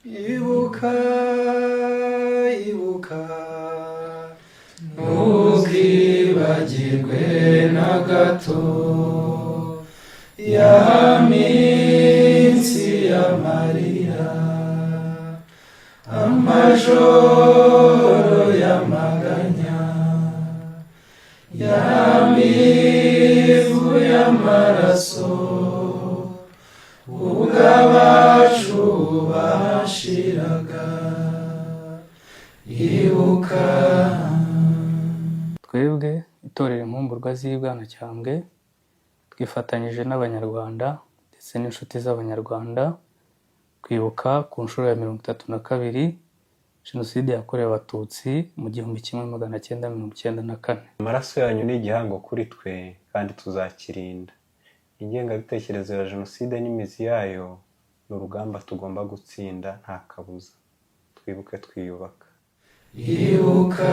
Ibuka, ibuka, ntukibagirwe na gato ya minsi y'amarira, amajoro y'amaganya, ya mivu y'amaraso, ubwo abacu bashiraga. Ibuka. Twebwe Itorero Inkumburwa z'i Bwanacyambwe twifatanyije n'Abanyarwanda ndetse n'inshuti z'Abanyarwanda kwibuka ku nshuro ya 32 Jenoside yakorewe Abatutsi mu 1994. Amaraso yanyu ni igihango kuri twe kandi tuzakirinda. Ingengabitekerezo ya Jenoside n'imizi yayo ni urugamba tugomba gutsinda nta kabuza. Twibuke twiyubaka. Ibuka.